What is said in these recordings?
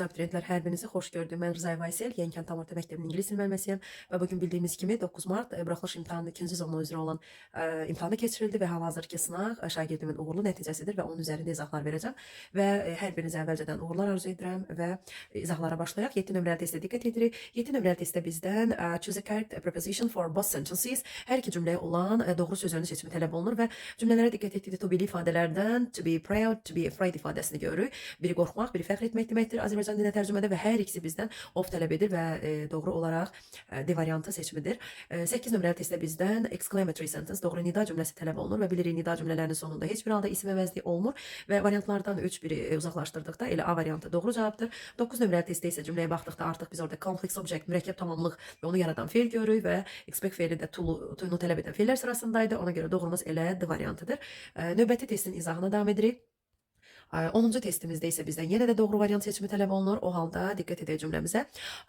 Abituriyentlər, hər birinizi xoş gördüm. Mən Rzayev Aysel, Yenikənd Tam Orta Məktəbinin ingilis dili müəlliməsiyəm və bu gün bildiyimiz kimi 9 mart buraxılış imtahanının ikinci zona üzrə olan imtahanı keçirildi və hal-hazırki sınaq şagirdimin uğurlu nəticəsidir və onun üzərində izahlar verəcəm və hər birinizə əvvəlcədən uğurlar arzu edirəm və izahlara başlayaq. 7 nömrəli testə diqqət edirik. 7 nömrəli testdə bizdən choose a correct preposition for both sentences, hər iki cümləyə olan doğru sözünü seçimi tələb olunur və cümlələrə diqqət etdikdə to be-li ifadələrdən to be proud, to be afraid ifadəsini görürük. Biri qorxmaq, biri fəxr etmək deməkdir Azərbaycan dilinə tərcümədə və hər ikisi bizdən of tələb edir və doğru olaraq D variantı seçimidir. 8 nömrəli testdə bizdən exclamatory sentence, doğru nida cümləsi tələb olunur və bilirik, nida cümlələrinin sonunda heç bir halda isim əvəzliyi olmur və variantlardan 3 biri uzaqlaşdırdıqda elə A variantı doğru cavabdır. 9 nömrəli testdə isə cümləyə baxdıqda artıq biz orada complex object, mürəkkəb tamamlıq və onu yaradan feil görürük və expect feili də to-nu tələb edən feillər sırasındaydı. Ona görə doğrumuz elə D variantıdır. Növbəti testin izahına davam edirik. 10-cu testimizdə isə bizdən yenə də doğru variant seçimi tələb olunur. O halda diqqət edək cümləmizə.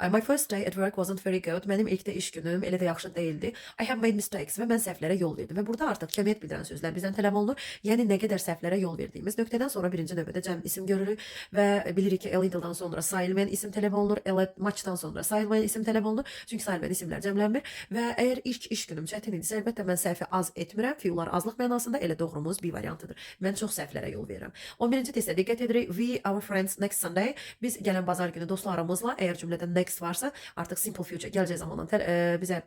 My first day at work wasn't very good. Mənim ilk də iş günüm elə də yaxşı deyildi. I have made mistakes, və mən səhvlərə yol verdim. Və burada artıq kəmiyyət bildirən sözlər bizdən tələb olunur. Yəni nə qədər səhvlərə yol verdiyimiz. Nöqtədən sonra birinci növbədə cəm isim görürük və bilirik ki, a little'dan sonra sayılmayan isim tələb olunur. A lot, much'dan sonra sayılmayan isim tələb olunur. Çünki sayılmayan isimlər cəmlənmir və əgər ilk iş günüm çətin idisə, əlbəttə mən səhvi az etmirəm. Few'lar azlıq mənasında, elə doğrumuz B variantıdır. Mən çox səhvlərə yol verirəm. 11-ci testə diqqət edirik. We, our friends next Sunday. Biz gələn bazar günü dostlarımızla, əgər cümlədə next varsa, artıq simple future, gələcək zamandan bizə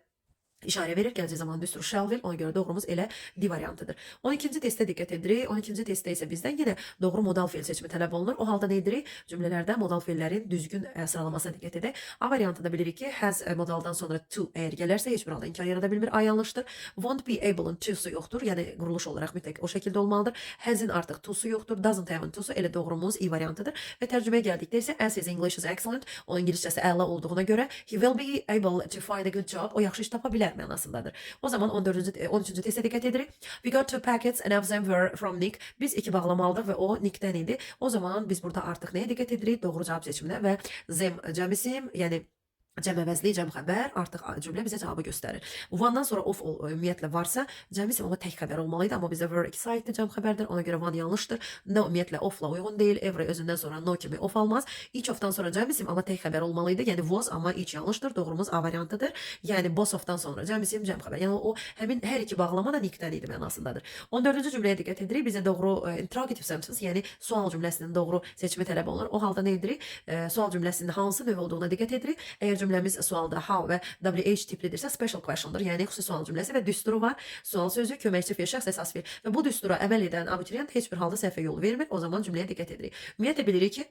işarə verir. Gələcək zaman düsturu shall, will. Ona görə doğrumuz elə D variantıdır. 12-ci testə diqqət edirik. 12-ci testdə isə bizdən yenə doğru modal feil seçimi tələb olunur. O halda nə edirik? Cümlələrdə modal feillərin düzgün sıralamasına diqqət edək. A variantında bilirik ki, has modaldan sonra to əgər gələrsə, heç bir halda inkar yarada bilmir. A yanlışdır. Won't be able-ın to-su yoxdur. Yəni quruluş olaraq mütləq o şəkildə olmalıdır. Has-in artıq to-su yoxdur. Doesn't have-ın to-su, elə doğrumuz E variantıdır. Və tərcüməyə gəldikdə isə as his English is excellent, o ingiliscəsi əla olduğuna görə he will be able to find a good job. O yaxşı iş tapa bilər mənasındadır. O zaman 14-cü 13-cü testə diqqət edirik. We got two packets and of them were from Nick. Biz iki bağlama aldıq və o Nickdən idi. O zaman biz burada artıq nəyə diqqət edirik? Doğru cavab seçiminə və them cəm isim, yəni cəm əvəzli, cəm xəbər, artıq cümlə bizə cavabı göstərir. One'dan sonra of ümumiyyətlə varsa, cəm isim, amma tək xəbər olmalıydı, amma bizdə were iki saitdir, cəm xəbərdir. Ona görə one yanlışdır. No ümumiyyətlə ofla uyğun deyil. Every özündən sonra no kimi of almaz. Each of'dan sonra cəm isim, amma tək xəbər olmalıydı. Yəni was, amma each yanlışdır. Doğrumuz A variantıdır. Yəni both of'dan sonra cəm isim, cəm xəbər. Yəni o həmin hər iki bağlama da Nickdən idi mənasındadır. 14-cü cümləyə diqqət edirik. Bizə doğru interrogative sentence, yəni sual cümləsinin doğru seçimi tələb olunur. O halda nə edirik? Sual cümləsinin hansı növ olduğuna diqqət edirik. Əgər cümləmiz sualda how və WH tiplidirsə, special question'dır. Yəni xüsusi sual cümləsi və düsturu var. Sual sözü, köməkçi feil, şəxs, əsas feil. Və bu düstura əməl edən abituriyent heç bir halda səhvə yol vermir. O zaman cümləyə diqqət edirik. Ümumiyyətlə bilirik ki,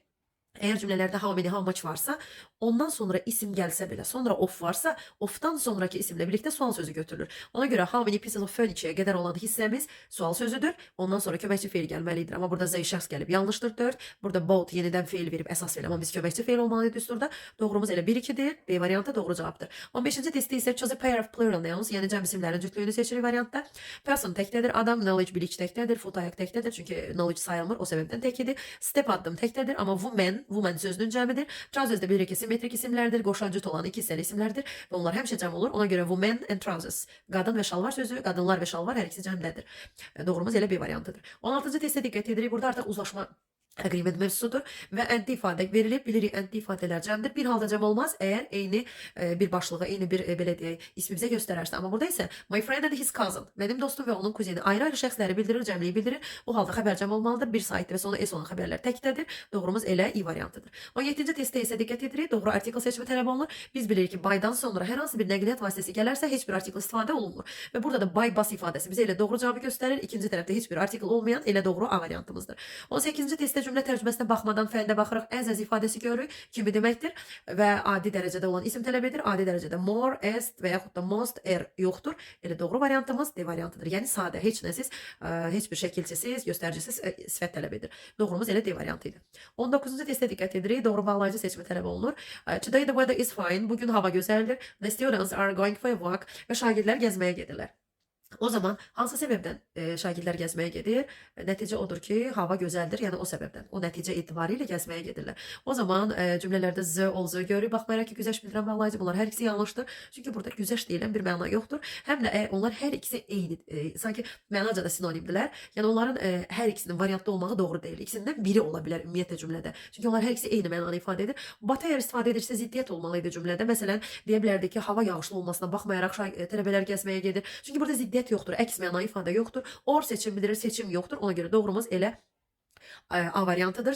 əgər cümlələrdə how many, how much varsa, ondan sonra isim gəlsə belə, sonra of varsa, of'tan sonraki isimlə birlikdə sual sözü götürülür. Ona görə how many pieces of furniture qədər olan hissəmiz sual sözüdür. Ondan sonra köməkçi feil gəlməlidir. Amma burada they şəxs gəlib, yanlışdır 4. Burada bought yenidən feil verib, əsas feil, amma biz köməkçi feil olmalıydı düsturda. Doğrumuz elə 1-2-dir. B variantı doğru cavabdır. 15-ci testdə isə choose a pair of plural nouns, yəni cəm isimlərin cütlüyünü seçirik variantda. Person təkdədir, adam, knowledge bilik təkdədir, foot ayaq təkdədir, çünki knowledge sayılmır, o səbəbdən tək idi. Step addım təkdədir, amma woman, women sözünün cəmidir. Trousers də bilirik ki, simmetrik isimlərdir, qoşan cüt olan iki hissəli isimlərdir və onlar həmişə cəm olur. Ona görə women and trousers. Qadın və şalvar sözü, qadınlar və şalvar, hər ikisi cəmdədir. Doğrumuz elə B variantıdır. 16-cı testə diqqət edirik. Burada artıq uzlaşma, agreement mövzusudur və and ifadə verilib. Bilirik, and ifadələr cəmdir. Bir halda cəm olmaz, əgər eyni bir başlığı, eyni bir belə deyək, ismi bizə göstərərsə. Amma burada isə my friend and his cousin, mənim dostum və onun kuzeni ayrı-ayrı şəxsləri bildirir, cəmliyi bildirir. O halda xəbər cəm olmalıdır. Bir saitdir və sonu s olan xəbərlər təkdədir. Doğrumuz elə E variantıdır. 17-ci testdə isə diqqət edirik. Doğru artikel seçimi tələb olunur. Biz bilirik ki, by'dan sonra hər hansı bir nəqliyyat vasitəsi gələrsə, heç bir artikel istifadə olunmur. Və burada da by bus ifadəsi bizə elə doğru cavabı göstərir. İkinci tərəfdə heç bir artikel olmayan elə doğru A variantımızdır. 18-ci testdə cümlə tərcüməsinə baxmadan fəndə baxırıq. As ifadəsi görürük. Kimi deməkdir və adi dərəcədə olan isim tələb edir. Adi dərəcədə more, est və yaxud da most, er yoxdur. Elə doğru variantımız D variantıdır. Yəni sadə, heç nəsiz, heç bir şəkilçisiz, göstəricisiz sifət tələb edir. Doğrumuz elə D variantı idi. 19-cu testə diqqət edirik. Doğru bağlayıcı seçimi tələb olunur. Today the weather is fine. Bugün hava gözəldir. The students are going for a walk. Və şagirdlər gəzməyə gedirlər. O zaman hansı səbəbdən şagirdlər gəzməyə gedir? Nəticə odur ki, hava gözəldir, yəni o səbəbdən. O nəticə etibarilə gəzməyə gedirlər. O zaman cümlələrdə z, also görürük. Baxmayaraq ki, güzəşt bildirən bağlayıcı, bunlar hər ikisi yanlışdır. Çünki burada güzəşt deyilən bir məna yoxdur. Həm də onlar hər ikisi eyni, sanki mənaca da sinonimdirlər. Yəni onların hər ikisinin variantda olmağı doğru deyil. İkisindən biri ola bilər ümumiyyətlə cümlədə. Çünki onlar hər ikisi eyni mənanı ifadə edir. But əgər istifadə edirsə ziddiyyət olmalı idi cümlədə. Məsələn, deyə bilərdik ki, hava yağışlı olmasına baxmayaraq tələbələr gəzməyə gedir. Çünki burada ziddiyyət yoxdur, əks məna ifadə yoxdur. Or seçim bildirir, seçim yoxdur. Ona görə doğrumuz elə A variantıdır.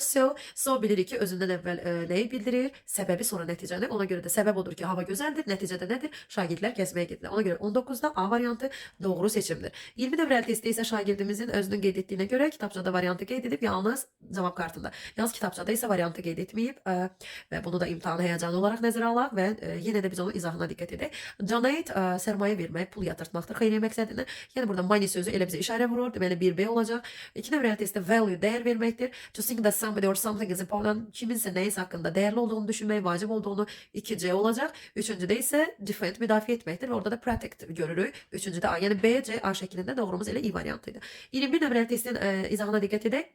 So bilirik ki, özündən əvvəl nəyi bildirir? Səbəbi, sonra nəticəni. Ona görə də səbəb odur ki, hava gözəldir. Nəticədə nədir? Şagirdlər gəzməyə gedirlər. Ona görə 19-da A variantı doğru seçimdir. 20 nömrəli testdə isə şagirdimizin özünün qeyd etdiyinə görə kitabçada variantı qeyd edib, yalnız cavab kartında. Yalnız kitabçada isə variantı qeyd etməyib və bunu da imtahan həyəcanı olaraq nəzərə alaq və yenə də biz onun izahına diqqət edək. Donate sərmayə vermək, pul yatırtmaqdır xeyriyyə məqsədində. Yəni burada money sözü elə bizə işarə vurur. Deməli 1B olacaq. 2 nömrəli testdə value dəyər verməkdir. To think that somebody or something is important. Kiminsə nəyisə haqqında dəyərli olduğunu düşünmək, vacib olduğunu 2C olacaq. Üçüncüdə isə defend, müdafiə etməkdir və orada da protect görürük. Üçüncüdə A, yəni B, C, A şəklində doğrumuz elə I variantıydı. 21 nömrəli testin izahına diqqət edək.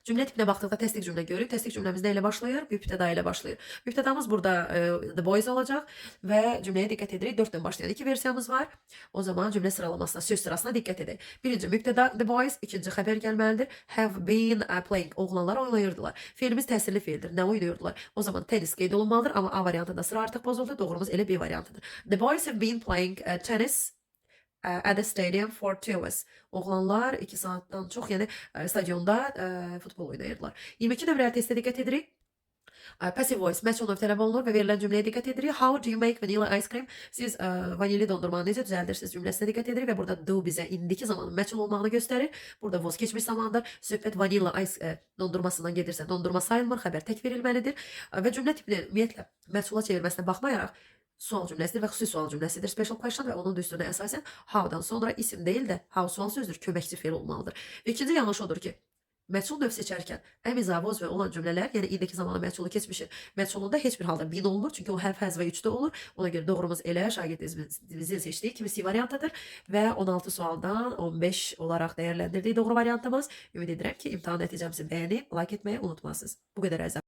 Cümlə tipinə baxdıqda təsdiq cümlə görürük. Təsdiq cümləmiz nə ilə başlayır? Mübtəda ilə başlayır. Mübtədamız burada the boys olacaq və cümləyə diqqət edirik. 4-dən başlayan iki versiyamız var. O zaman cümlə sıralamasına, söz sırasına diqqət edək. Birinci mübtəda the boys, ikinci xəbər gəlməlidir. Have been playing. Oğlanlar oynayırdılar. Feilimiz təsirli feildir. Nə oynayırdılar? O zaman tenis qeyd olunmalıdır, amma A variantında sıra artıq pozuldu. Doğrumuz elə B variantıdır. The boys have been playing tennis at the stadium for 2 hours. Oğlanlar 2 saatdan çox, yəni stadionda futbol oynayırdılar. 22 nömrəli testə diqqət edirik. Passive voice məchul növ tələb olunur və verilən cümləyə diqqət edirik. How do you make vanilla ice cream? Siz vanilli dondurmanı necə düzəldirsiniz cümləsinə diqqət edirik və burada do bizə indiki zamanın məchul olmağını göstərir. Burada was keçmiş zamandır. Söhbət vanilla ice dondurmasından gedirsə, dondurma sayılmır, xəbər tək verilməlidir. Və cümlə tipini ümumiyyətlə məchula çevirməsinə baxmayaraq sual cümləsidir və xüsusi sual cümləsidir. Special question və onun düsturuna əsasən how-dan sonra isim deyil də how sual sözdür, köməkçi feil olmalıdır. İkinci yanlış odur ki, məchul növ seçərkən am, is, are, was və olan cümlələr, yəni indiki zamanı məchulu keçmişin məchulunda heç bir halda been olmur. Çünki o have, has və 3-də olur. Ona görə doğrumuz elə şagirdimizin seçdiyi kimi C variantıdır və 16 sualdan 15 olaraq dəyərləndirdiyi doğru variantımız. Ümid edirəm ki, imtahan nəticəmizi bəyənib like etməyi unutmazsınız. Bu qədər əzizlər.